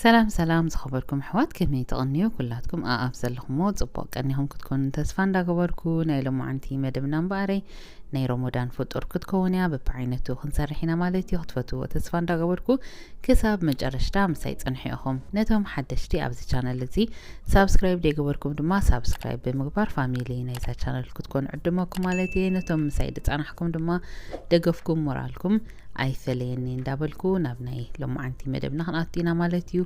ሰላም ሰላም ዝኸበርኩም ኣሕዋት፣ ከመይ ትቕንዩ? ኩላትኩም ኣኣፍ ዘለኹሞ ጽቡቕ ቀኒኹም ክትኮኑ ተስፋ እንዳገበርኩ፣ ናይ ሎማዓንቲ መደብና እምበኣረይ ናይ ሮሞዳን ፍጡር ክትከውን እያ። በብዓይነቱ ክንሰርሕ ኢና ማለት እዩ። ክትፈትዎ ተስፋ እንዳገበርኩ ክሳብ መጨረሽታ ምሳይ ጽንሑ ኢኹም። ነቶም ሓደሽቲ ኣብዚ ቻነል እዚ ሳብስክራይብ ዘይገበርኩም ድማ ሳብስክራይብ ብምግባር ፋሚሊ ናይዛ ቻነል ክትኮኑ ዕድመኩም ማለት እየ። ነቶም ምሳይ ዝጸናሕኩም ድማ ደገፍኩም ሞራልኩም ኣይፈለየኒ እንዳበልኩ ናብ ናይ ሎማዓንቲ መደብና ክንኣቱ ኢና ማለት እዩ።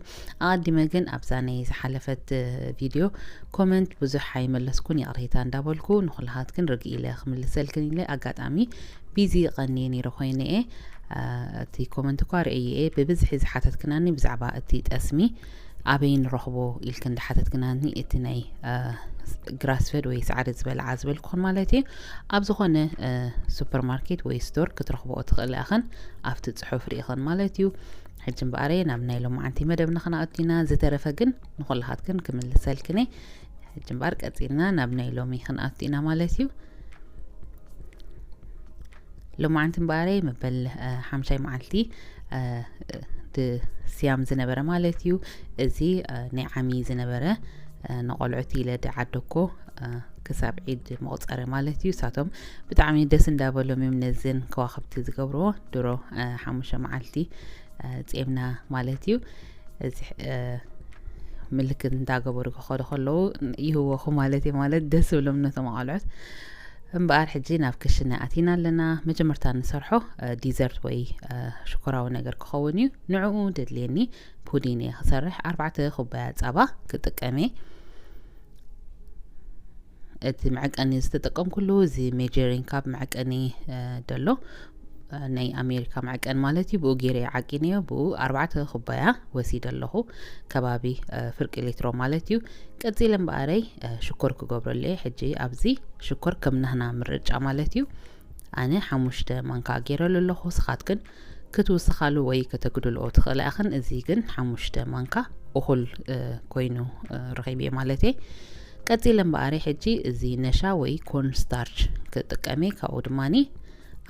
ኣቐዲመ ግን ኣብዛ ናይ ዝሓለፈት እ፣ ቪድዮ ኮመንት ብዙሕ ኣይመለስኩን ይቕሬታ እንዳበልኩ ንኹልሃትክን ርግእ ኢለ ክምልሰልክን ኢለ ኣጋጣሚ ቢዚ ቀንየ ነይረ ኮይነ እየ። እ፣ እቲ ኮመንት እኳ ርእየ እየ። ብብዝሒ ዝሓተትክናኒ ብዛዕባ እቲ ጠስሚ ኣበይ ንረኽቦ ኢልክን ዝሓተትክናኒ እቲ ናይ እ፣ ግራስፈድ ወይ ሳዕሪ ዝበልዓ ዝበልኩኽን ማለት እዩ። ኣብ ዝኾነ እ፣ ሱፐርማርኬት ወይ ስቶር ክትረኽብኦ ትኽእላ ኢኽን ኣብቲ ጽሑፍ ርኢኽን ማለት እዩ። ሕጂ እምበኣረ ናብ ናይ ሎማዓንቲ መደብና ክንኣቱ ኢና። ዝተረፈ ግን ንኹልኻትክን ክምልሰልክን እየ። ሕጂ እምበኣር ቀጺልና ናብ ናይ ሎሚ ክንኣቱ ኢና ማለት እዩ። ሎማዓንቲ እምበኣረ መበል እ፣ ሓምሻይ መዓልቲ እ፣ እቲ ስያም ዝነበረ ማለት እዩ። እዚ እ፣ ናይ ዓሚ ዝነበረ እ፣ ንቆልዑት ኢለ ዝዓደኮ እ፣ ክሳብ ዒድ መቑጸሪ ማለት እዩ። እሳቶም ብጣዕሚ ደስ እንዳበሎም እዮም ነዝን ከዋኽብቲ ዝገብርዎ ድሮ እ፣ ሓሙሽተ መዓልቲ እ፣ ጼምና ማለት እዩ። እዚ እ፣ ምልክት እንዳገበሩ ክኸዱ ከለዉ ይህወኹ ማለት እዩ። ማለት ደስ ዝብሎም ነቶም ኣቆልዑት። እምበኣር ሕጂ ናብ ክሽነ ኣቲና ኣለና። መጀመርታ ንሰርሖ እ፣ ዲዘርት ወይ እ፣ ሽኮራዊ ነገር ክኸውን እዩ። ንዕኡ ደድልየኒ ፑዲን እየ ክሰርሕ። ኣርባዕተ ኩባያ ጸባ ክጥቀም እየ። እቲ መዐቀኒ ዝተጠቀምኩሉ እዚ ሜጀሪንግ ካፕ መዐቀኒ እ፣ ደሎ እ፣ ናይ ኣሜሪካ መዐቀኒ ማለት እዩ። ብኡ ገይረ እየ ዓቂነዮ። ብኡ ኣርባዕተ ኩባያ ወሲደ ኣለኹ፣ ከባቢ እ፣ ፍርቂ ሊትሮ ማለት እዩ። ቀጺለ እምበኣረይ እ፣ ሽኮር ክገብረሉ እየ። ሕጂ ኣብዚ ሽኮር ከም ናህና ምርጫ ማለት እዩ። ኣነ ሓሙሽተ ማንካ ገይረሉ ኣለኹ። ስኻትክን ክትውስኻሉ ወይ ከተጉድልኦ ትኽእላ ኢኽን። እዚ ግን ሓሙሽተ ማንካ እኹል እ፣ ኮይኑ እ፣ ረኺበ ማለት እየ። ቀጺለ እምበኣረይ ሕጂ እዚ ነሻ ወይ ኮርን ስታርች ክጥቀም እየ። ካብኡ ድማኒ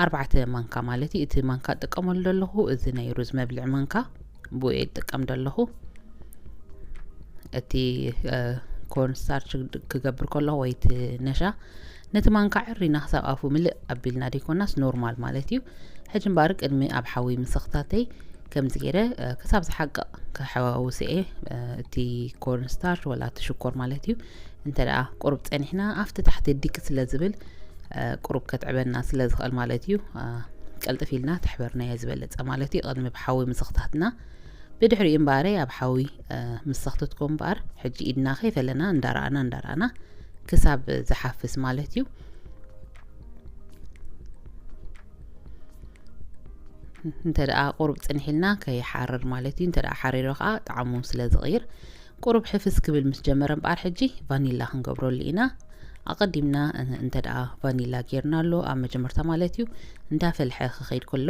ኣርባዕተ ማንካ ማለት እዩ። እቲ ማንካ እጥቀመሉ ዘለኹ እዚ ናይ ሩዝ መብልዒ ማንካ ብኡ እየ ዝጥቀም ዘለኹ። እቲ እ፣ ኮርን ስታርች ክገብር ከለኹ ወይ እቲ ነሻ ነቲ ማንካ ዕሪና ክሳብ ኣፉ ምልእ ኣቢልና ዘይኮናስ ኖርማል ማለት እዩ። ሕጂ እምበኣር ቅድሚ ኣብ ሓዊ ምስኽታተይ ከምዚ ገይረ እ፣ ክሳብ ዝሓቅቕ ክሓዋውስ እየ እ፣ እቲ ኮርን ስታርች ወላ እቲ ሽኮር ማለት እዩ። እንተ ደኣ ቁሩብ ጸኒሕና ኣብቲ ታሕቲ ዲቅ ስለ ዝብል እ፣ ቁሩብ ከትዕበና ስለ ዝኽእል ማለት እዩ። እ፣ ቀልጥፍ ኢልና ተሕበርናዮ ዝበለጸ ማለት እዩ። ቅድሚ ብሓዊ ምስኽታትና ብድሕሪኡ እምበኣረይ ኣብ ሓዊ እ፣ ምስ ሰኽተትኮ እምበኣር ሕጂ ኢድና ከይፈለና እንዳረኣና እንዳረኣና ክሳብ ዝሓፍስ ማለት እዩ። እንተ ደኣ ቁሩብ ጽንሕ ኢልና ከይሓርር ማለት እዩ። እንተ ደኣ ሓሪሩ ከኣ ጣዕሙ ስለ ዝቕይር ቁሩብ ሕፍስ ክብል ምስ ጀመረ እምበኣር ሕጂ ቫኒላ ክንገብረሉ ኢና። ኣቐዲምና እ፣ እንተ ደኣ ቫኒላ ጌርና ኣሎ ኣብ መጀመርታ ማለት እዩ እንዳፈልሐ ክኸይድ ከሎ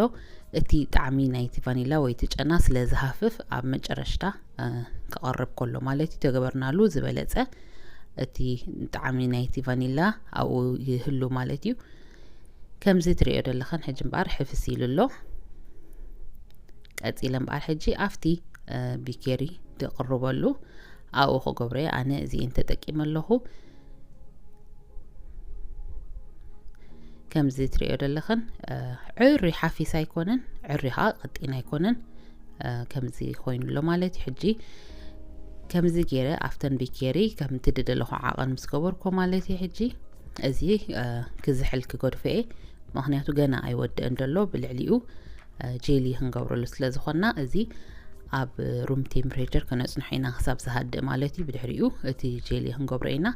እቲ ጣዕሚ ናይቲ ቫኒላ ወይ እቲ ጨና ስለ ዝሃፍፍ ኣብ መጨረሽታ እ፣ ክቐርብ ከሎ ማለት እዩ ተገበርናሉ ዝበለጸ እቲ ጣዕሚ ናይቲ ቫኒላ ኣብኡ ይህሉ ማለት እዩ። ከምዚ ትርእዮ ዘለኽን ሕጂ እምበኣር ሕፍስ ኢሉ ኣሎ። ቀጺለ እምበኣር ሕጂ ኣብቲ እ፣ ቢኬሪ ዝቕርበሉ ኣብኡ ክገብሮ እየ። ኣነ እዚኤን ተጠቂመ ኣለኹ። ከምዚ ትርእዮ ዘለኽን እ፣ ዕሪ ሓፊስ ኣይኮነን፣ ዕሪ ኸዓ ቀጢን ኣይኮነን። እ፣ ከምዚ ኮይኑ ኣሎ ማለት እዩ። ሕጂ ከምዚ ገይረ ኣብተን ቢኬሪ ከምቲ ዝደለኹ ዓቐን ምስ ገበርኮ ማለት እዩ። ሕጂ እዚ እ፣ ክዝሕል ክገድፎ እየ፣ ምኽንያቱ ገና ኣይወድእን ዘሎ። ብልዕሊኡ እ፣ ጄሊ ክንገብረሉ ስለ ዝኾንና እዚ ኣብ ሩም ቴምፕሬቸር ከነጽንሖ ኢና ክሳብ ዝሃድእ ማለት እዩ። ብድሕሪኡ እቲ ጄሊ ክንገብሮ ኢና።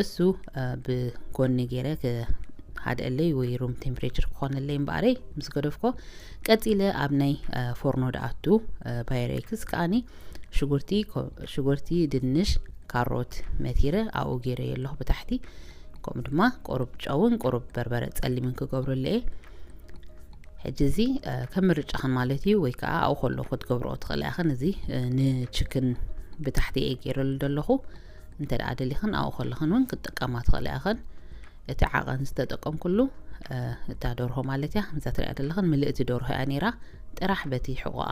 እሱ እ፣ ብጎኒ ገይረ ክሃድአለይ ወይ ሩም ቴምፕሬቸር ክኾነለይ እምበኣረይ ምስ ገደፍኮ ቀጺለ ኣብ ናይ እ፣ ፎርኖ ድኣቱ እ፣ ባይሬክስ ከኣኒ ሽጉርቲ ኮ-፣ ሽጉርቲ፣ ድንሽ፣ ካሮት መቲረ ኣብኡ ገይረዮ ኣለኹ ብታሕቲ። ከምኡ ድማ ቁሩብ ጨውን ቁሩብ በርበረ ጸሊምን ክገብረሉ እየ። ሕጂ እዚ እ፣ ከም ምርጫኽን ማለት እዩ፣ ወይ ከዓ ኣብኡ ከሎ ክትገብርኦ ትኽእላ ኢኽን። እዚ እ፣ ንችክን ብታሕቲ እየ ገይረሉ ዘለኹ። እንተ ደኣ ደሊኽን ኣብኡ ከለኽን እውን ክትጥቀማ ትኽእላ ኢኽን። እቲ ዓቐን ዝተጠቀምኩሉ እ፣ እታ ደርሆ ማለት እያ፣ ከምዛ ትሪኣ ዘለኽን ምልእቲ ደርሆ እያ ነይራ። ጥራሕ በቲ ሕቖኣ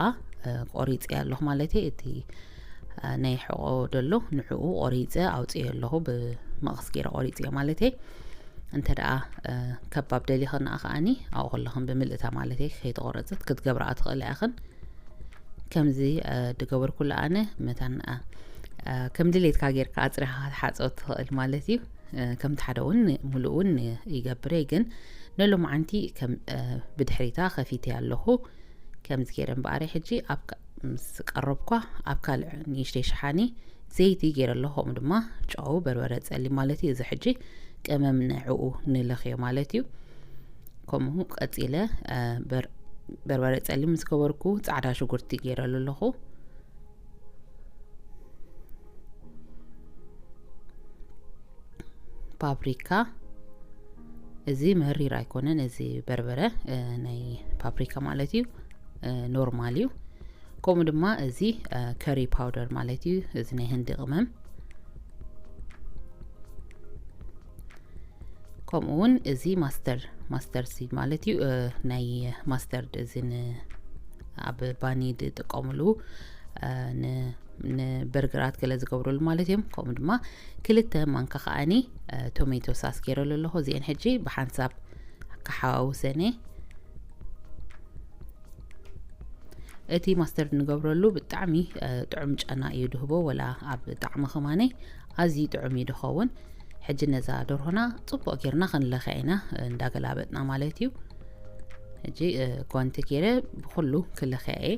እ፣ ቆሪጸያ ኣለኹ ማለት እየ። እቲ እ፣ ናይ ሕቖ ደሎ ንዕኡ ቆሪፀ ኣውፅኦ ኣለኹ፣ ብመቐስ ገይረ ቆሪፀ ማለት እየ። እንተ ደኣ፣ እ፣ ከባብ ደሊኽን ከዓኒ ኣብኡ ከለኽን ብምልእታ ማለት እየ፣ ከይተቆረፀት ክትገብራ ትኽእላ ኢኽን። ከምዚ፣ እ፣ ድገበርኩላ ኣነ መታን፣ እ፣ እ፣ ከም ድሌትካ ጌርካ ኣፅሪኻ ክትሓፅቦ ትኽእል ማለት እዩ። እ፣ ከምቲ ሓደ እውን ሙሉእ እውን ይገብር እየ፣ ግን ንሎማዓንቲ ከም፣ እ፣ ብድሕሪታ ከፊተ ኣለኹ። ከምዚ ገይረ እምበኣር ሕጂ ኣብ ካ-፣ ምስ ቀረብኳ ኣብ ካልእ ንእሽተይ ሸሓኒ ዘይቲ ገይረ ኣለኹ፣ ከምኡ ድማ ጨው፣ በርበረ ጸሊም ማለት እዩ። እዚ ሕጂ ቀመም ንዕኡ ንለኽዮ ማለት እዩ። ከምኡ ቀጺለ፣ እ፣ በር-፣ በርበረ ጸሊም ምስ ገበርኩ ጻዕዳ ሽጉርቲ ገይረሉ ኣለኹ። ፓፕሪካ፣ እዚ መሪር ኣይኮነን፣ እዚ በርበረ፣ እ፣ ናይ ፓፕሪካ ማለት እዩ፣ እ፣ ኖርማል እዩ። ከምኡ ድማ እዚ፣ እ፣ ከሪ ፓውደር ማለት እዩ፣ እዚ ናይ ህንዲ ቅመም። ከምኡ እውን እዚ ማስተር፣ ማስተር ሲድ ማለት እዩ፣ እ፣ ናይ ማስተርድ፣ እዚ ን-፣ ኣብ ባኒ ዝጥቀሙሉ፣ እ፣ ን-፣ ንበርገራት ገለ ዝገብሩሉ ማለት እዮም። ከምኡ ድማ ክልተ ማንካ ከዓኒ፣ እ፣ ቶሜቶ ሳስ ገይረሉ ኣለኹ። እዚአን ሕጂ ብሓንሳብ ክሓዋውሰን እየ። እቲ ማስተርድ ንገብረሉ ብጣዕሚ፣ እ፣ ጥዑም ጨና እዩ ድህቦ፣ ወላ ኣብ ጣዕሚ ከማነይ ኣዝዩ ጥዑም እዩ ድኸውን። ሕጂ ነዛ ደርሆና ጽቡቕ ጌርና ክንለኽያ ኢና፣ እ፣ እንዳገላበጥና ማለት እዩ። ሕጂ፣ እ፣ ጓንቲ ገይረ ብኹሉ ክለኽያ እየ።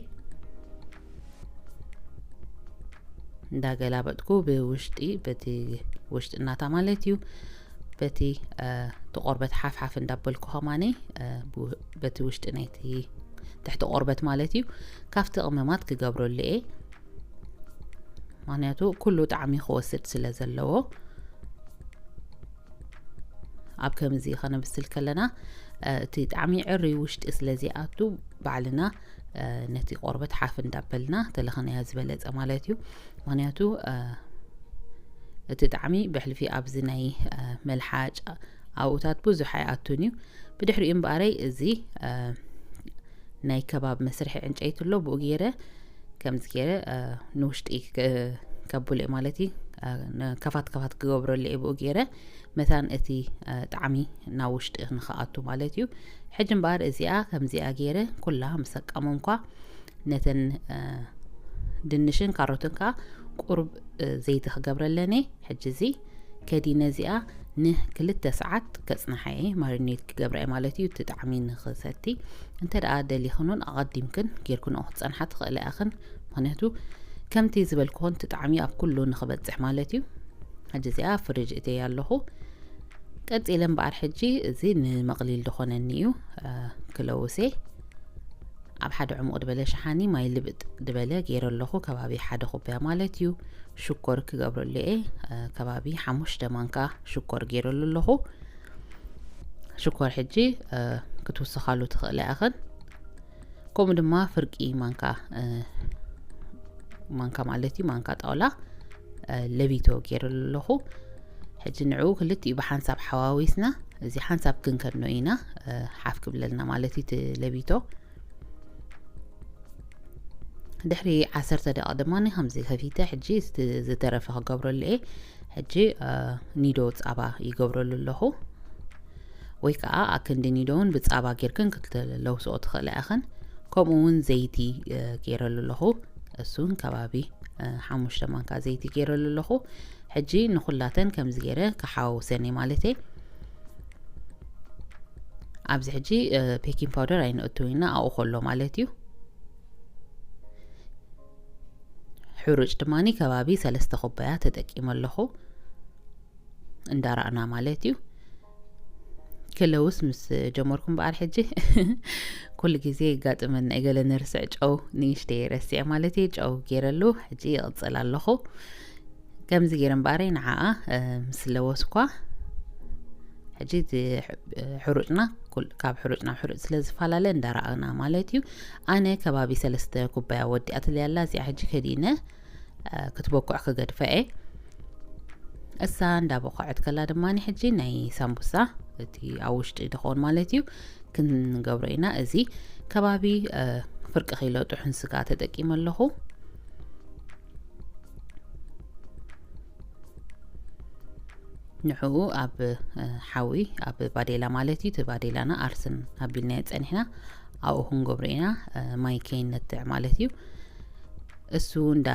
እንዳገላበጥኩ ብውሽጢ፣ በቲ ውሽጢ እናታ ማለት እዩ። በቲ፣ እ፣ እቲ ቆርበት ሓፍ ሓፍ እንዳበልኩ ከማኒ፣ እ፣ ቡ-፣ በቲ ውሽጢ ናይቲ ትሕቲ ቆርበት ማለት እዩ። ካብቲ ቅመማት ክገብረሉ እየ። ምኽንያቱ ኩሉ ጣዕሚ ክወስድ ስለ ዘለዎ። ኣብ ከምዚ ከነብስል ከለና፣ እ፣ እቲ ጣዕሚ ዕሪ ውሽጢ ስለ ዘይኣቱ ባዕልና፣ እ፣ ነቲ ቆርበት ሓፍ እንዳበልና ተለኽናዮ ዝበለጸ ማለት እዩ። ምኽንያቱ፣ እ፣ እቲ ጣዕሚ ብሕልፊ ኣብዚ ናይ፣ እ፣ መልሓጭ ኣብኡታት ብዙሕ ኣይኣቱን እዩ። ብድሕሪኡ እምበኣረይ እዚ፣ እ፣ ናይ ከባብ መስርሒ ዕንጨይቲ ኣሎ፣ ብኡ ገይረ ከምዚ ገይረ፣ እ፣ ንውሽጢ ክ-፣ ከብሎ እየ ማለት እዩ። እ፣ ን-፣ ከፋት ከፋት ክገብረሉ እየ ብኡ ገይረ መታን እቲ፣ እ፣ ጣዕሚ ናብ ውሽጢ ንኽኣቱ ማለት እዩ። ሕጂ እምበኣር እዚኣ ከምዚኣ ገይረ ኩላ ምስ ኣቃመምኳ ነተን፣ እ፣ ድንሽን ካሮትን ከኣ ቁሩብ፣ እ፣ ዘይቲ ክገብረለን እየ። ሕጂ እዚ ከዲነ እዚኣ ንክልተ ሰዓት ከጽንሓ እየ፣ ማሪኔት ክገብራ እየ ማለት እዩ፣ እቲ ጣዕሚ ንኽሰቲ። እንተ ደኣ ደሊኽን እውን ኣቐዲምክን ጌርክንኦ ክትጸንሓ ትኽእላ ኢኽን፣ ምኽንያቱ ከምቲ ዝበልክኹን እቲ ጣዕሚ ኣብ ኩሉ ንኽበጽሕ ማለት እዩ። ሕጂ እዚኣ ፍሪጅ እተያ ኣለኹ። ቀጺለ እምበኣር ሕጂ እዚ ንመቕሊል ዝኾነኒ እዩ፣ እ፣ ክለውስ እየ። ኣብ ሓደ ዕሙቕ ዝበለ ሸሓኒ ማይ ልብጥ ዝበለ ገይረ ኣለኹ፣ ከባቢ ሓደ ኩባያ ማለት እዩ። ሽኮር ክገብረሉ እየ፣ እ፣ ከባቢ ሓሙሽተ ማንካ ሽኮር ገይረሉ ኣለኹ። ሽኮር ሕጂ፣ እ፣ ክትውስኻሉ ትኽእላ ኢኽን። ከምኡ ድማ ፍርቂ ማንካ፣ እ፣ ማንካ ማለት እዩ፣ ማንካ ጣውላ፣ እ፣ ለቢቶ ገይረሉ ኣለኹ። ሕጂ ንዕኡ ክልቲኡ ብሓንሳብ ሓዋዊስና፣ እዚ ሓንሳብ ክንከድኖ ኢና፣ እ፣ ሓፍ ክብለልና ማለት እዩ እቲ ለቢቶ። ድሕሪ ዓሰርተ ደቂቕ ድማ ከምዚ ከፊተ፣ ሕጂ ዝተ-፣ ዝተረፈ ክገብረሉ እየ። ሕጂ፣ እ፣ ኒዶ ጻባ ይገብረሉ ኣለኹ። ወይ ከዓ ኣክንዲ ኒዶ እውን ብጻባ ጌርክን ክትለውስኦ ትኽእላ ኢኽን። ከምኡ እውን ዘይቲ፣ እ፣ ገይረሉ ኣለኹ። እሱን ከባቢ፣ እ፣ ሓሙሽተ ማንካ ዘይቲ ገይረሉ ኣለኹ። ሕጂ ንኹላተን ከምዚ ገይረ ክሓዋውሰን እየ ማለት እየ። ኣብዚ ሕጂ፣ እ፣ ቤኪንግ ፓውደር ኣይነእትው ኢና፣ ኣብኡ ከሎ ማለት እዩ። ሕሩጭ ድማኒ ከባቢ ሰለስተ ኩባያ ተጠቂመ ኣለኹ። እንዳራእና ማለት እዩ። ክለውስ ምስ ጀመርኩ እምበኣር ሕጂ ኩሉ ግዜ የጋጥመና እዩ፣ ገለ ንርስዕ ጨው ንእሽተይ ረሲዐ ማለት እዩ። ጨው ገይረሉ፣ ሕጂ ይቕጽል ኣለኹ። ከምዚ ገይረ እምበኣረይ ንዓኣ፣ እ፣ ምስ ለወስኳ፣ ሕጂ እቲ ሕ-፣ ሕሩጭና ኩል-፣ ካብ ሕሩጭ ናብ ሕሩጭ ስለ ዝፈላለ እንዳረኣና ማለት እዩ። ኣነ ከባቢ ሰለስተ ኩባያ ወዲኣትለይ ኣላ። እዚኣ ሕጂ ከዲነ፣ እ፣ ክትበኩዕ ክገድፋ እየ። እሳ እንዳበኮዐት ከላ ድማ ሕጂ ናይ ሳምቡሳ እቲ ኣብ ውሽጢ ድኾን ማለት እዩ ክንገብሮ ኢና። እዚ ከባቢ፣ እ፣ ፍርቂ ኪሎ ጥሑን ስጋ ተጠቂመ ኣለኹ። ንዕኡ ኣብ ሓዊ ኣብ ባዴላ ማለት እዩ። እቲ ባዴላና ኣርስን ኣቢልናዮ ጸኒሕና ኣብኡ ክንገብሮ ኢና። ማይ ከይነትዕ ማለት እዩ። እሱ እንዳ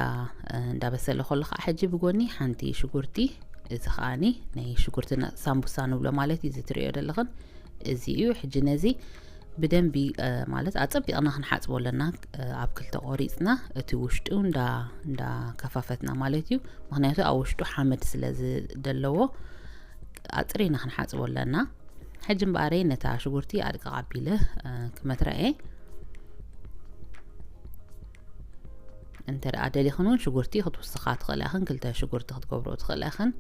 እንዳበሰለ ከሎ ከዓ ሕጂ ብጎኒ ሓንቲ ሽጉርቲ፣ እዚ ከዓኒ ናይ ሽጉርቲ ሳምቡሳ ንብሎ ማለት እዩ። እዚ ትሪኦ ዘለኽን እዚ እዩ። ሕጂ ነዚ ብደንቢ ማለት ኣጸቢቕና ክንሓጽቦ ኣለና። ኣብ ክልተ ቆሪጽና እቲ ውሽጡ እንዳ እንዳከፋፈትና ማለት እዩ። ምክንያቱ ኣብ ውሽጡ ሓመድ ስለ ዝደለዎ ኣጽሪና ክንሓጽቦ ኣለና። ሕጂ እምበኣረይ ነታ ሽጉርቲ ኣድቅቕ ኣቢለ ክመትራ እየ። እንተ ደኣ ደሊኽን እውን ሽጉርቲ ክትውስኻ ትኽእላ ኢኽን፣ ክልተ ሽጉርቲ ክትገብሮ ትኽእላ ኢኽን።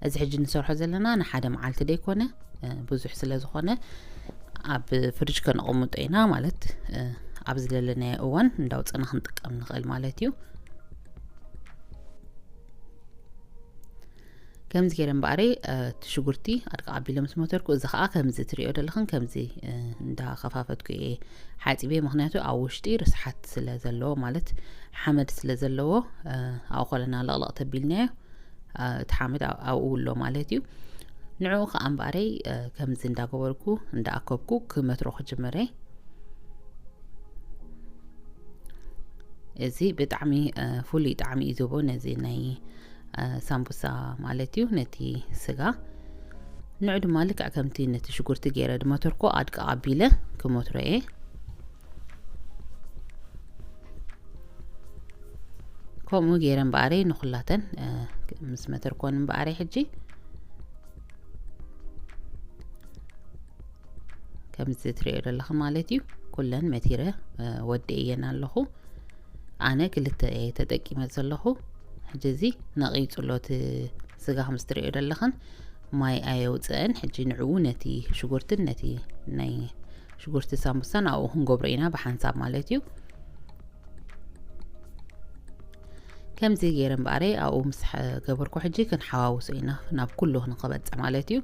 እዚ ሕጂ ንሰርሖ ዘለና ንሓደ መዓልቲ ደይኮነ፣ ብዙሕ ስለ ዝኾነ ኣብ ፍርጅ ከነቐምጦ ኢና ማለት፣ ኣብ ዝደለናዮ እዋን እንዳውፅና ክንጥቀም ንኽእል ማለት እዩ። ከምዚ ገይረ እምበኣረይ እቲ ሽጉርቲ ኣድቃ ኣቢለ ምስ መተርኩ፣ እዚ ከዓ ከምዚ ትሪኦ ዘለኽን ከምዚ እንዳኸፋፈትኩ እየ ሓፂበ። ምክንያቱ ኣብ ውሽጢ ርስሓት ስለ ዘለዎ ማለት ሓመድ ስለ ዘለዎ ኣብኡ ከለና ለቕለቕ ተቢልናዮ እቲ ሓመድ ኣብኡ ኣሎ ማለት እዩ። ንዕኡ ከዓ እምበኣረይ ከምዚ እንዳገበርኩ እንዳኣከብኩ ክመትሮ ክጅምረ። እዚ ብጣዕሚ ፍሉይ ጣዕሚ እዩ ዝህቦ ነዚ ናይ ሳምቡሳ ማለት እዩ። ነቲ ስጋ ንዑ ድማ ልክዕ ከምቲ ነቲ ሽጉርቲ ገይረ ድመተርኮ ኣድቃ ኣቢለ ክመትሮ እየ። ከምኡ ገይረ እምበኣረይ ንኩላተን ምስ መተርኮን እምበኣረይ ሕጂ ከምዚ ትሪኦ ዘለኹ ማለት እዩ። ኩለን መቲረ ወዲኤየን ኣለኹ። ኣነ ክልተ እየ ተጠቂመ ዘለኹ። ሕጂ እዚ ነቒጹ ኣሎ እቲ ስጋ ከምዚ ትሪኦ ዘለኽን ማይ ኣየውፅአን። ሕጂ ንዕኡ ነቲ ሽጉርትን ነቲ ናይ ሽጉርቲ ሳምቡሳን ኣብኡ ክንገብሮ ኢና ብሓንሳብ ማለት እዩ። ከምዚ ገይረ እምበኣረይ ኣብኡ ምስ ገበርኩ ሕጂ ክንሓዋውሶ ኢና ናብ ኩሉ ንክበፅሕ ማለት እዩ።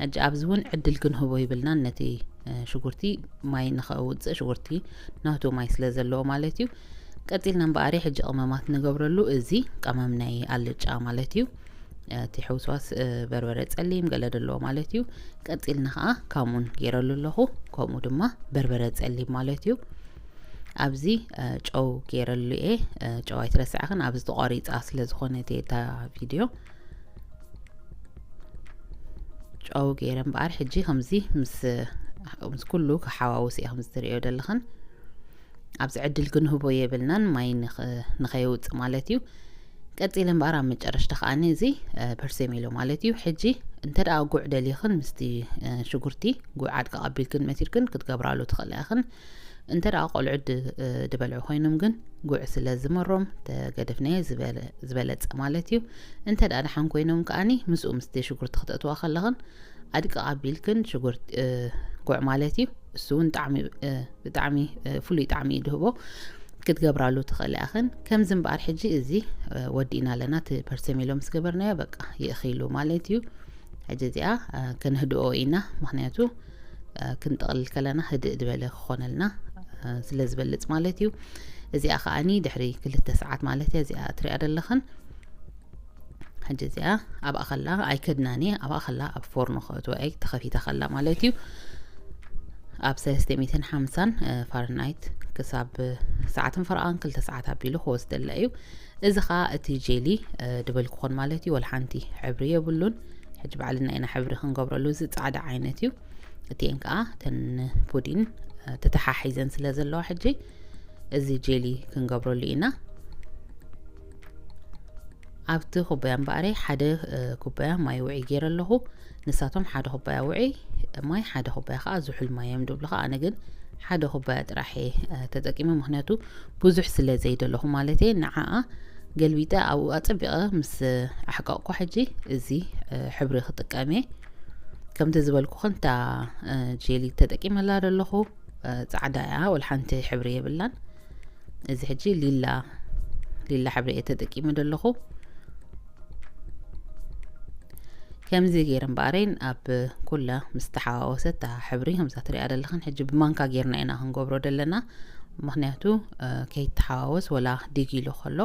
ሕጂ ኣብዚ እውን ዕድል ክንህቦ ይብልናን ነቲ ሽጉርቲ ማይ ንኸውፅእ ሽጉርቲ ናቱ ማይ ስለ ዘለዎ ማለት እዩ። ቀፂልና እምበኣረይ ሕጂ ቅመማት ንገብረሉ። እዚ ቀመም ናይ ኣልጫ ማለት እዩ። እቲ ሕውስዋስ በርበረ ጸሊም ገለ ዘለዎ ማለት እዩ። ቀፂልና ከዓ ካሙን ገይረሉ ኣለኹ። ከምኡ ድማ በርበረ ጸሊም ማለት እዩ። ኣብዚ ጨው ገይረሉ እየ። ጨው ኣይትረስዕኽን፣ ኣብዚ ተቋሪፃ ስለ ዝኾነት እየ እታ ቪድዮ። ጨው ገይረ እምበኣር ሕጂ ከምዚ ምስ ምስ ኩሉ ክሓዋውስ እየ ከምዚ ትሪኦ ዘለኽን። ኣብዚ ዕድል ክንህቦ የብልናን ማይ ንኸየውፅእ ማለት እዩ። ቀፂለ እምበኣር ኣብ መጨረሽታ ከዓኒ እዚ ፐርሴሜሎ ማለት እዩ። ሕጂ እንተ ደኣ ጉዕ ደሊኽን ምስቲ ሽጉርቲ ጉዕ ዓድቂ ቀቢልክን መቲርክን ክትገብራሉ ትኽእላ ኢኽን። እንተ ደኣ ቆልዑ ድበልዑ ኮይኖም ግን ጉዕ ስለ ዝመሮም ተገደፍናዮ ዝበለፀ ማለት እዩ። እንተ ደኣ ደሓን ኮይኖም ከዓኒ ምስኡ ምስቲ ሽጉርቲ ክተእትዋ ከለኽን ኣድቂ ኣቢልክን ሽጉርቲ ጉዕ ማለት እዩ። እሱ እውን ጣዕሚ ብጣዕሚ ፍሉይ ጣዕሚ እዩ ድህቦ። ክትገብራሉ ትኽእላ ኢኽን። ከምዚ እምበኣር ሕጂ እዚ ወዲእና ኣለና። እቲ ፐርሰሜሎ ምስ ገበርናዮ በቃ ይእኺሉ ማለት እዩ። ሕጂ እዚኣ ከነህድኦ ኢና፣ ምክንያቱ ክንጥቕልል ከለና ህድእ ዝበለ ክኾነልና ስለ ዝበልፅ ማለት እዩ። እዚኣ ከዓኒ ድሕሪ ክልተ ሰዓት ማለት እያ እዚኣ ትሪኣ ዘለኽን። ሕጂ እዚኣ ኣብኣ ከላ ኣይከድናን እየ፣ ኣብኣ ከላ ኣብ ፎርኖ ከእትዋ እየ ተኸፊታ ከላ ማለት እዩ። ኣብ ሰለስተ ሚእትን ሓምሳን ፋረንሃይት ክሳብ ሰዓትን ፈረቓን ክልተ ሰዓት ኣቢሉ ክወስደላ እዩ። እዚ ኸዓ እቲ ጄሊ ድበልኩኹን ማለት እዩ፣ ወላ ሓንቲ ሕብሪ የብሉን። ሕጂ ባዕልና ኢና ሕብሪ ክንገብረሉ፣ እዚ ጻዕዳ ዓይነት እዩ። እቲኤን ከኣ ተን ፑዲን ተተሓሒዘን ስለ ዘለዋ ሕጂ እዚ ጄሊ ክንገብረሉ ኢና። ኣብቲ ኩባያ እምበኣረይ ሓደ ኩባያ ማይ ውዒ ገይረ ኣለኹ። ንሳቶም ሓደ ኩባያ ውዒ ማይ፣ ሓደ ኩባያ ከኣ ዝሑል ማይ እዮም ድብሉ። ከኣ ኣነ ግን ሓደ ኩባያ ጥራሕ እየ ተጠቂመ፣ ምክንያቱ ብዙሕ ስለ ዘይደለኹ ማለት እየ። ንዓኣ ገልቢጠ ኣብኡ ኣጸቢቐ ምስ ኣሕቀቕኩ ሕጂ እዚ ሕብሪ ክጥቀም እየ። ከምቲ ዝበልኩኽን እታ ጄሊ ተጠቂመላ ዘለኹ ጻዕዳ እያ፣ ወላ ሓንቲ ሕብሪ የብላን። እዚ ሕጂ ሊላ ሊላ ሕብሪ እየ ተጠቂመ ዘለኹ። ከምዚ ገይረ እምበኣረይን ኣብ ኩላ ምስ ተሓዋወሰት እታ ሕብሪ ከምዛ ትሪኣ ዘለኽን ሕጂ ብማንካ ጌርና ኢና ክንገብሮ ዘለና። ምኽንያቱ ከይተሓዋወስ ወላ ዲግ ኢሉ ከሎ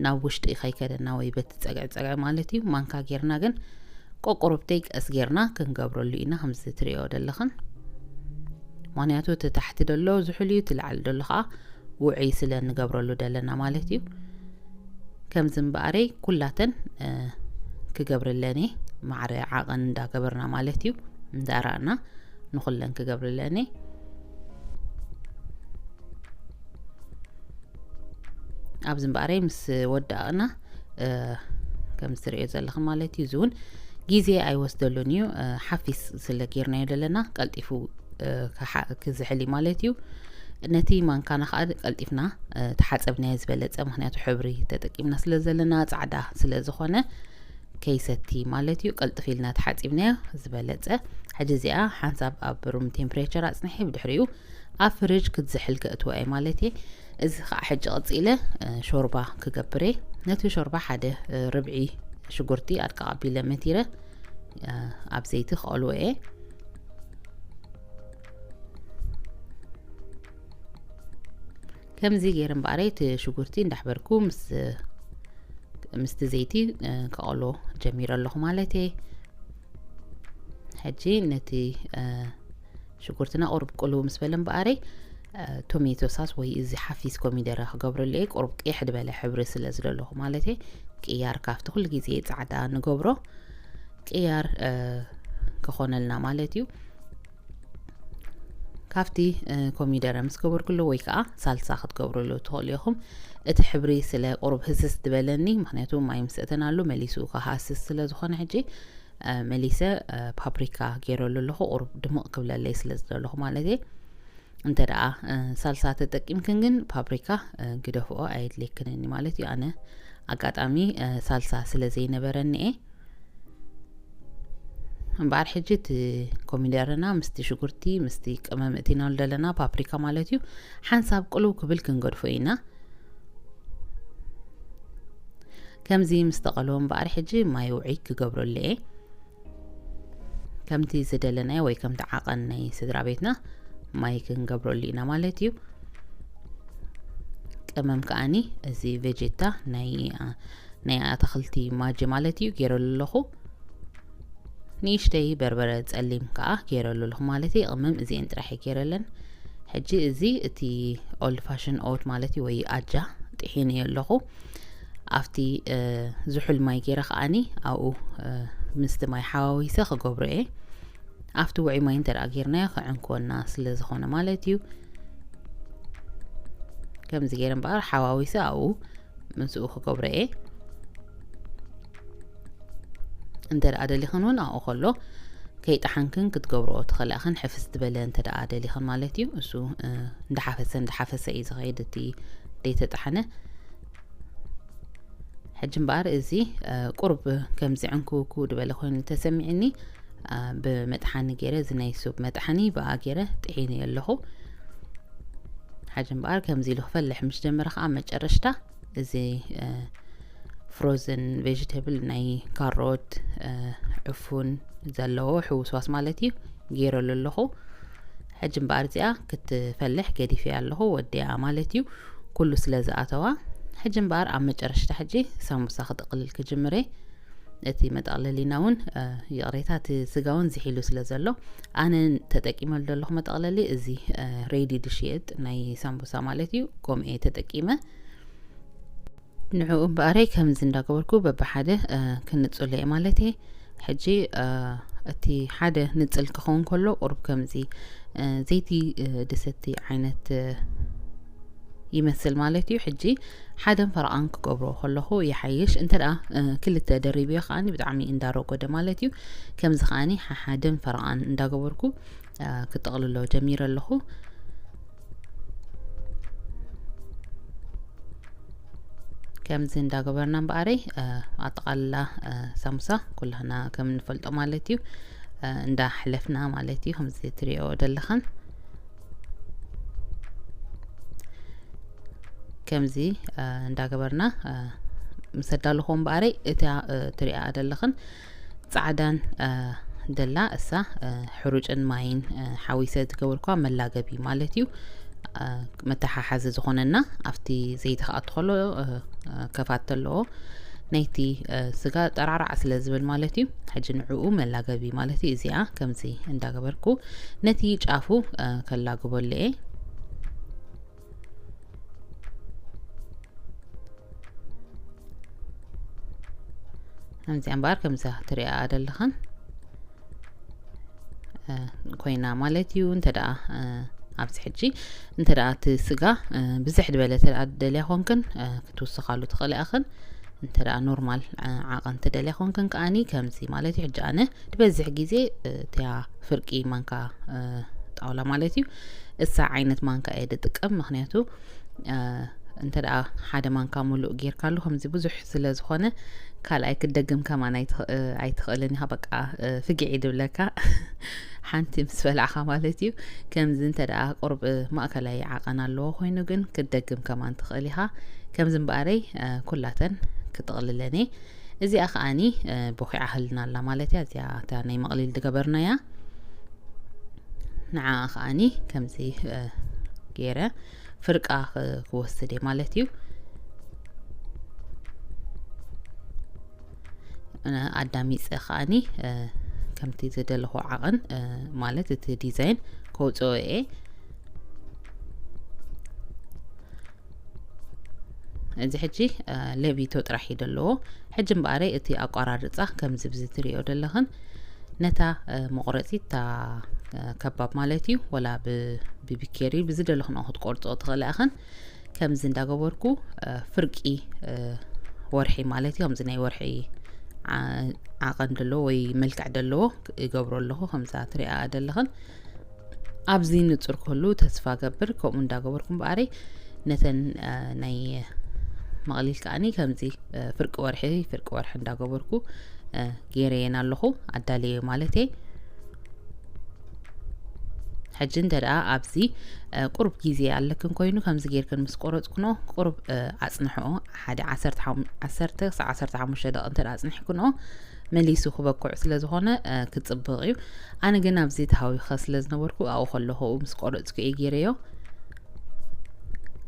ናብ ውሽጢ ከይከደና ወይ በቲ ጸግዒ ጸግዒ ማለት እዩ። ማንካ ጌርና ግን ቆቁሩብተይ ቀስ ጌርና ክንገብረሉ ኢና፣ ከምዚ ትሪኦ ዘለኽን። ምኽንያቱ እቲ ታሕቲ ደሎ ዝሑል እዩ፣ እቲ ላዕሊ ደሎ ከዓ ውዑይ ስለ ንገብረሉ ደለና ማለት እዩ። ከምዚ እምበኣረይ ኩላተን ክገብርለኒ ማዕረ ዓቐን እንዳገበርና ማለት እዩ፣ እንዳራእና ንኹለን ክገብርለኒ። ኣብዚ እምበኣረይ ምስ ወዳእና ከም ትሪኦ ዘለኽን ማለት እዩ። እዚ እውን ግዜ ኣይወስደሉን እዩ፣ ሓፊስ ስለ ጌርናዮ ዘለና ቀልጢፉ ክዝሕል እዩ ማለት እዩ። ነቲ ማንካና ከዓ ቀልጢፍና ተሓፀብናዮ ዝበለፀ፣ ምክንያቱ ሕብሪ ተጠቂምና ስለ ዘለና፣ ፃዕዳ ስለ ዝኾነ ከይሰቲ ማለት እዩ። ቀልጥፍ ኢልና ተሓፂብናዮ ዝበለፀ። ሕጂ እዚኣ ሓንሳብ ኣብ ሩም ቴምፕሬቸር ኣፅንሐ፣ ብድሕሪኡ ኣብ ፍርጅ ክትዝሕል ከእትዋ እየ ማለት እየ። እዚ ከዓ ሕጂ ቀፂለ ሾርባ ክገብር እየ። ነቲ ሾርባ ሓደ ርብዒ ሽጉርቲ ኣድቃቕ ኣቢለ መቲረ ኣብ ዘይቲ ክቐልዎ እየ። ከምዚ ገይረ እምበኣረይ እቲ ሽጉርቲ እንዳሕበርኩ ምስ ምስቲ ዘይቲ ክቐሎ ጀሚረ ኣለኹ ማለት እየ። ሕጂ ነቲ ሽጉርትና ቁሩብ ቅልው ምስ በለ እምበኣረይ ቶሜቶ ሳስ ወይ እዚ ሓፊስ ኮሚደረ ክገብረሉ እየ። ቁሩብ ቅይሕ ዝበለ ሕብሪ ስለ ዝደለኹ ማለት እየ። ቅያር ካብቲ ኩሉ ግዜ ፃዕዳ ንገብሮ ቅያር ክኾነልና ማለት እዩ። ካብቲ ኮሚደረ ምስ ገበርኩሉ ወይ ከዓ ሳልሳ ክትገብርሉ ትኽእሉ ኢኹም። እቲ ሕብሪ ስለ ቁሩብ ህስስ ዝበለኒ፣ ምክንያቱ ማይ ምስ እተናሉ መሊሱ ክሃስስ ስለ ዝኾነ ሕጂ መሊሰ ፓፕሪካ ገይረሉ ኣለኹ፣ ቁሩብ ድምቕ ክብለለይ ስለ ዝደለኹ ማለት እየ። እንተ ደኣ ሳልሳ ተጠቂምክን ግን ፓፕሪካ ግደፍኦ፣ ኣየድልየክንን ማለት እዩ። ኣነ ኣጋጣሚ ሳልሳ ስለ ዘይነበረኒ እየ። እምበኣር ሕጂ እቲ ኮሚደረና ምስቲ ሽጉርቲ ምስቲ ቅመም እቲናሉ ዘለና ፓፕሪካ ማለት እዩ ሓንሳብ ቅልው ክብል ክንገድፎ ኢና። ከምዚ ምስ ተቐልዎ እምበኣር ሕጂ ማይ ውዑይ ክገብረሉ እየ። ከምቲ ዝደለናዮ ወይ ከምቲ ዓቐን ናይ ስድራ ቤትና ማይ ክንገብረሉ ኢና ማለት እዩ። ቅመም ከኣኒ እዚ ቬጀታ ናይ ናይ ኣታኽልቲ ማጂ ማለት እዩ ገይረሉ ኣለኹ። ንእሽተይ በርበረ ጸሊም ከዓ ገይረሉ ኣለኹ ማለት እዩ። ቅመም እዚኤን ጥራሕ እየ ገይረለን። ሕጂ እዚ እቲ ኦልድ ፋሽን ኦት ማለት እዩ ወይ ኣጃ ጥሒነ ኣለኹ። ኣብቲ ዝሑል ማይ ገይረ ከዓኒ ኣብኡ ምስቲ ማይ ሓዋዊሰ ክገብሮ እየ። ኣብቲ ውዑይ ማይ እንተ ደኣ ጌርናዮ ክዕንክወና ስለ ዝኾነ ማለት እዩ። ከምዚ ገይረ እምበኣር ሓዋዊሰ ኣብኡ ምስኡ ክገብሮ እየ። እንተ ደኣ ደሊኽን እውን ኣብኡ ከሎ ከይጠሓንክን ክትገብርኦ ትኽእላ ኢኽን፣ ሕፍስ ዝበለ እንተ ደኣ ደሊኽን ማለት እዩ። እሱ እንዳሓፈሰ እንዳሓፈሰ እዩ ዝኸይድ እቲ ደይተጠሓነ። ሕጂ እምበኣር እዚ ቁሩብ ከምዚ ዕንክውክው ዝበለ ኮይኑ ተሰሚዕኒ፣ ብመጥሓኒ ገይረ፣ እዚ ናይ ሱብ መጥሓኒ ብኣ ገይረ ጥሒኒ ኣለኹ። ሕጂ እምበኣር ከምዚ ኢሉ ክፈልሕ ምስ ጀመረ ከዓ መጨረሽታ እዚ ፍሮዝን ቬጅተብል ናይ ካሮት፣ ዕፉን ዘለዎ ሕውስዋስ ማለት እዩ ገይረሉ ኣለኹ። ሕጂ እምበኣር እዚኣ ክትፈልሕ ገዲፈያ ኣለኹ፣ ወዲኣ ማለት እዩ ኩሉ ስለ ዝኣተዋ። ሕጂ እምበኣር ኣብ መጨረሽታ ሕጂ ሳምቡሳ ክጥቕልል ክጅምር እየ። እቲ መጠቕለሊና እውን ይቕሬታ፣ እቲ ስጋ እውን ዝሒሉ ስለ ዘሎ ኣነ ተጠቂመሉ ዘለኹ መጠቕለሊ እዚ ሬዲ ዝሽየጥ ናይ ሳምቡሳ ማለት እዩ። ከምኡ እየ ተጠቂመ። ንዕኡ እምበኣረይ ከምዚ እንዳገበርኩ በብሓደ ክንጽሎ እየ ማለት እየ። ሕጂ እቲ ሓደ ንጽል ክኸውን ከሎ ቁሩብ ከምዚ ዘይቲ ድሰቲ ዓይነት ይመስል ማለት እዩ። ሕጂ ሓደን ፈረቓን ክገብሮ ከለኹ ይሓይሽ። እንተ ደኣ ክልተ ደሪብዮ ከዓኒ ብጣዕሚ እንዳረጎደ ማለት እዩ። ከምዚ ከዓኒ ሓሓደን ፈረቓን እንዳገበርኩ ክጠቕልሎ ጀሚረ ኣለኹ። ከምዚ እንዳገበርና እምበኣረይ ኣጠቓልላ ሳምቡሳ ኩላህና ከም እንፈልጦ ማለት እዩ እንዳሕለፍና ማለት እዩ። ከምዚ ትሪኦ ዘለኽን ከምዚ እንዳገበርና ምስ ኣዳለኹ እምበኣረይ እታ ትሪኣ ዘለኽን ጻዕዳን ደላ እሳ ሕሩጭን ማይን ሓዊሰ ዝገበርኳ መላገቢ ማለት እዩ። መተሓሓዚ ዝኾነና ኣብቲ ዘይቲ ክኣቱ ከሎ ከፋት ኣለዎ። ናይቲ ስጋ ጠራዕራዕ ስለ ዝብል ማለት እዩ። ሕጂ ንዕኡ መላገቢ ማለት እዩ። እዚኣ ከምዚ እንዳገበርኩ ነቲ ጫፉ ከላግበሉ እየ። ከምዚኣ እምበኣር ከምዛ ትሪኣ ዘለኽን ኮይና ማለት እዩ። እንተ ደኣ ኣብዚ ሕጂ እንተ ደኣ እቲ ስጋ ብዝሕ ዝበለ እንተ ደኣ ደልያ ኮንክን ክትውስኻሉ ትኽእሊ ኣኽን። እንተ ደኣ ኖርማል ዓቐን ትደልያ ኮንክን ከኣኒ ከምዚ ማለት እዩ። ሕጂ ኣነ ዝበዝሕ ግዜ እቲያ ፍርቂ ማንካ ጣውላ ማለት እዩ እሳ ዓይነት ማንካ እየ ዝጥቀም። ምኽንያቱ እንተ ደኣ ሓደ ማንካ ሙሉእ ጌርካሉ ከምዚ ብዙሕ ስለ ዝኾነ ካልኣይ ክትደግም ከማን ኣይትኽእልን ኢኻ። በቃ ፍግዒ ድብለካ ሓንቲ ምስ በላዕኻ ማለት እዩ። ከምዚ እንተ ደኣ ቁርብ ማእከላይ ዓቐን ኣለዎ ኮይኑ ግን ክትደግም ከማን ትኽእል ኢኻ። ከምዚ እምበኣረይ ኩላተን ክጥቕልለን እየ። እዚኣ ከኣኒ ቦኺዓ ህልና ኣላ ማለት እያ። እዚኣ እታ ናይ መቕሊል ዝገበርናያ ንዓ ከኣኒ ከምዚ ገይረ ፍርቃ ክወስድ እየ ማለት እዩ። ኣዳሚፀ ከኣኒ ከምቲ ዝደለኹ ዓቐን ማለት እቲ ዲዛይን ከውፅኦ እየ። እዚ ሕጂ ለቢቶ ጥራሕ እዩ ዘለዎ። ሕጂ እምበኣረይ እቲ ኣቋራርፃ ከምዚ ብዚ ትሪኦ ዘለኽን ነታ መቑረፂት እታ ከባብ ማለት እዩ ወላ ብቢኬሪ ብዝደለኽንኦ ክትቆርፅኦ ትኽእሊ ኣኽን። ከምዚ እንዳገበርኩ ፍርቂ ወርሒ ማለት እዩ ከምዚ ናይ ወርሒ ዓቐን ዘለዎ ወይ መልክዕ ዘለዎ ይገብሮ ኣለኹ። ከምዛ ትሪኣ ዘለኽን ኣብዚ ንጹር ክህሉ ተስፋ ገብር። ከምኡ እንዳገበርኩ እምበኣረይ ነተን ናይ መቕሊል ከኣኒ ከምዚ ፍርቂ ወርሒ ፍርቂ ወርሒ እንዳገበርኩ ገይረየን ኣለኹ ኣዳለየ ማለት እየ። ሕጂ እንተ ደኣ ኣብዚ ቁሩብ ግዜ ኣለክን ኮይኑ ከምዚ ጌርክን ምስ ቆረጽክኖ ቁሩብ ኣጽንሕኦ። ሓደ ዓሰርተ ክሳብ ዓሰርተ ሓሙሽተ ደቂ እንተ ኣጽኒሕክኖ መሊሱ ክበኩዕ ስለ ዝኾነ ክጽብቕ እዩ። ኣነ ግን ኣብዚ ተሃዊኸ ስለ ዝነበርኩ ኣብኡ ከለኹ ምስ ቆረጽኩ እየ ገይረዮ።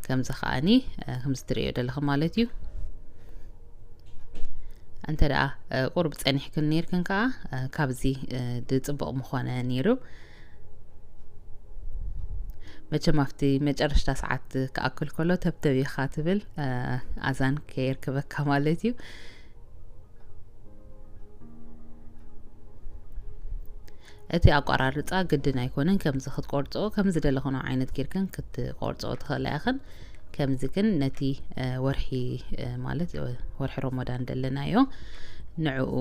ከምዚ ከኣኒ ከምዚ ትርእዮ ዘለኺ ማለት እዩ። እንተ ደኣ ቁሩብ ጸኒሕክን ነይርክን ከኣ ካብዚ ድጽቡቕ ምኾነ ነይሩ። መቸም ኣብቲ መጨረሽታ ሰዓት ክኣክል ከሎ ተብተብ ኢኻ ትብል ኣዛን ከየርክበካ ማለት እዩ። እቲ ኣቋራርጻ ግድን ኣይኮነን ከምዚ ክትቆርጾ ከምዚ ደለኹኖ ዓይነት ጌርክን ክትቆርጾ ትኽእላ ኢኽን። ከምዚ ግን ነቲ ወርሒ ማለት ወርሒ ሮሞዳን ደለናዮ ንዕኡ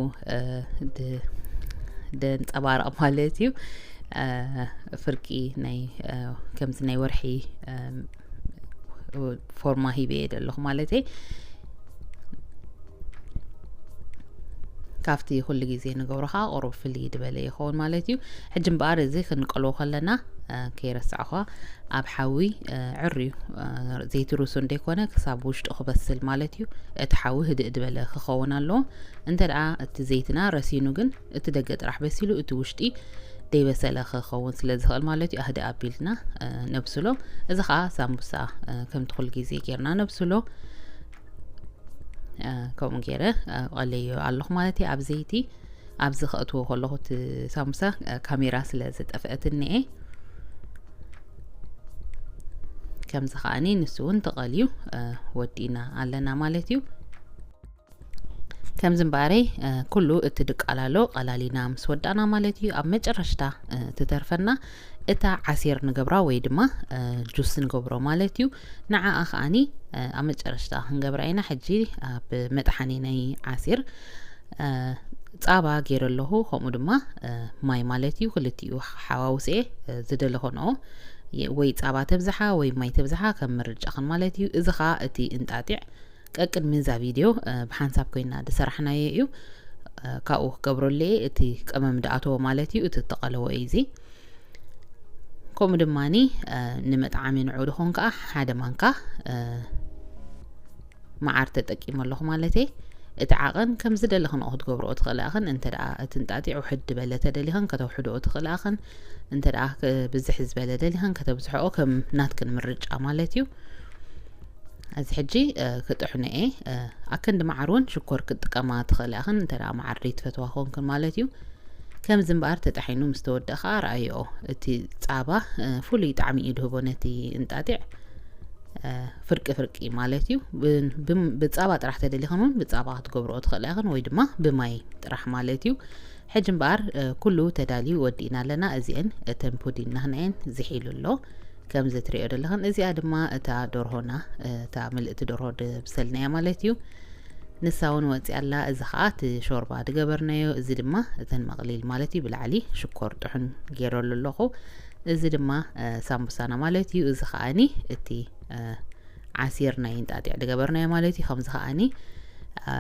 ደንጸባርቕ ማለት እዩ። ፍርቂ ናይ ከምዚ ናይ ወርሒ ፎርማ ሂበ እየ ደለኹ ማለት እየ። ካብቲ ኩሉ ግዜ ንገብሮ ከዓ ቁሩብ ፍልይ ዝበለ ይኸውን ማለት እዩ። ሕጂ እምበኣር እዚ ክንቀልዎ ከለና ከይረሳዕኳ ኣብ ሓዊ ዕርዩ ዘይቲ ሩሱ እንደይኮነ ክሳብ ውሽጡ ክበስል ማለት እዩ። እቲ ሓዊ ህድእ ዝበለ ክኸውን ኣለዎ። እንተ ደኣ እቲ ዘይትና ረሲኑ ግን እቲ ደገ ጥራሕ በሲሉ እቲ ውሽጢ ደይበሰለ ክኸውን ስለ ዝኽእል ማለት እዩ። ኣህደ ኣቢልና ነብስሎ። እዚ ከዓ ሳምቡሳ ከምቲ ኩሉ ግዜ ጌርና ነብስሎ። ከምኡ ገይረ ቀለዮ ኣለኹ ማለት እዩ። ኣብ ዘይቲ ኣብዚ ከእትዎ ከለኹ እቲ ሳምቡሳ ካሜራ ስለ ዝጠፍአት እኒኤ ከምዚ ከዓኒ ንሱ እውን ተቐልዩ ወዲእና ኣለና ማለት እዩ። ከምዚ እምበኣረይ ኩሉ እቲ ድቃላሎ ቀላሊና ምስ ወዳእና ማለት እዩ ኣብ መጨረሽታ ትተርፈና እታ ዓሲር ንገብራ ወይ ድማ ጁስ ንገብሮ ማለት እዩ። ንዓኣ ከዓኒ ኣብ መጨረሽታ ክንገብራ ኢና። ሕጂ ኣብ መጥሓኒ ናይ ዓሲር ፃባ ገይረ ኣለኹ። ከምኡ ድማ ማይ ማለት እዩ። ክልቲኡ ሓዋውስኤ ዝደለኾንኦ ወይ ፃባ ተብዝሓ ወይ ማይ ተብዝሓ ከም ምርጫኽን ማለት እዩ። እዚ ኸዓ እቲ እንጣጢዕ ቀቅድሚ እዛ ቪድዮ ብሓንሳብ ኮይና ዝሰራሕናዮ እዩ። ካብኡ ክገብረሉ እየ። እቲ ቀመም ድኣተዎ ማለት እዩ። እቲ እተቐለወ እዩ እዚ። ከምኡ ድማ ንመጥዓሚ ንዑ ድኾን ከዓ ሓደ ማንካ መዓር ተጠቂሙ ኣለኹ ማለት እየ። እቲ ዓቐን ከም ዝደለኽንኦ ክትገብርኦ ትኽእላ ኢኽን። እንተ ደኣ እቲ እንጣጢዕ ውሕድ ዝበለ ተደሊኽን ከተውሕድኦ ትኽእላ ኢኽን። እንተ ደኣ ክ- ብዝሕ ዝበለ ደሊኽን ከተብዝሕኦ ከም ናትክን ምርጫ ማለት እዩ። እዚ ሕጂ እ፣ ክጥሕኖ እየ። እ፣ ኣክንዲ መዓር እውን ሽኮር ክትጥቀማ ትኽእላ ኢኽን። እንተ ደኣ መዓር ዘይትፈትዋ ኮንክን ማለት እዩ። ከምዚ እምበኣር ተጣሒኑ ምስ ተወደኣ ኸዓ ረኣይኦ። እቲ ጻባ እ፣ ፍሉይ ጣዕሚ እዩ ድህቦ ነቲ እንጣጢዕ። እ፣ ፍርቂ ፍርቂ ማለት እዩ። ብ- ብም- ብጻባ ጥራሕ ተደሊኽን እውን ብጻባ ክትገብርኦ ትኽእላ ኢኽን ወይ ድማ ብማይ ጥራሕ ማለት እዩ። ሕጂ እምበኣር እ፣ ኩሉ ተዳልዩ ወዲእና ኣለና። እዚአን እተን ፑዲንና ህናየን ዝሒሉ ኣሎ። ከምዚ ትሪኦ ዘለኽን እዚኣ ድማ እታ ደርሆና እ፣ እታ ምልእቲ ደርሆ ድብሰልናያ ማለት እዩ። ንሳ እውን ወፂኣ ኣላ። እዚ ከዓ እቲ ሾርባ ድገበርናዮ። እዚ ድማ እተን መቕሊል ማለት እዩ። ብላዕሊ ሽኮር ጥሑን ገይረሉ ኣለኹ። እዚ ድማ እ፣ ሳምቡሳና ማለት እዩ። እዚ ከዓኒ እቲ እ፣ ዓሲር ናይ እንጣጢዕ ድገበርናዮ ማለት እዩ። ከምዚ ከዓኒ እ፣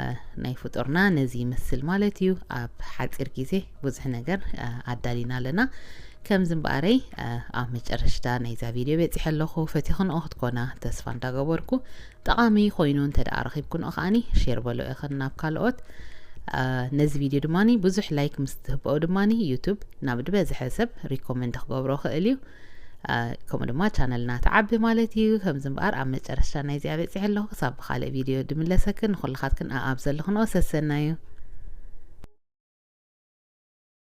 ናይ ፍጡርና ነዚ ይመስል ማለት እዩ። ኣብ ሓፂር ግዜ ብዙሕ ነገር እ፣ ኣዳሊና ኣለና። ከምዚ እምበኣረይ እ፣ ኣብ መጨረሽታ ናይዛ ቪድዮ በፂሐ ኣለኹ። ፈቲኽንኦ ክትኮና ተስፋ እንዳገበርኩ፣ ጠቓሚ ኮይኑ እንተ ደኣ ረኺብክንኦ ከዓኒ ሼር በሎ ኢኽን ናብ ካልኦት። እ፣ ነዚ ቪድዮ ድማኒ ብዙሕ ላይክ ምስ ትህብኦ ድማኒ ዩቱብ ናብ ዝበዝሐ ሰብ ሪኮመንድ ክገብሮ ክእል እዩ። እ፣ ከምኡ ድማ ቻነልና ትዓቢ ማለት እዩ። ከምዚ እምበኣር ኣብ መጨረሽታ ናይዚኣ በፂሐ ኣለኹ። ክሳብ ብኻልእ ቪድዮ ድምለሰክን ንኹልኻትክን ኣኣብ ዘለኽንኦ ሰሰናዩ።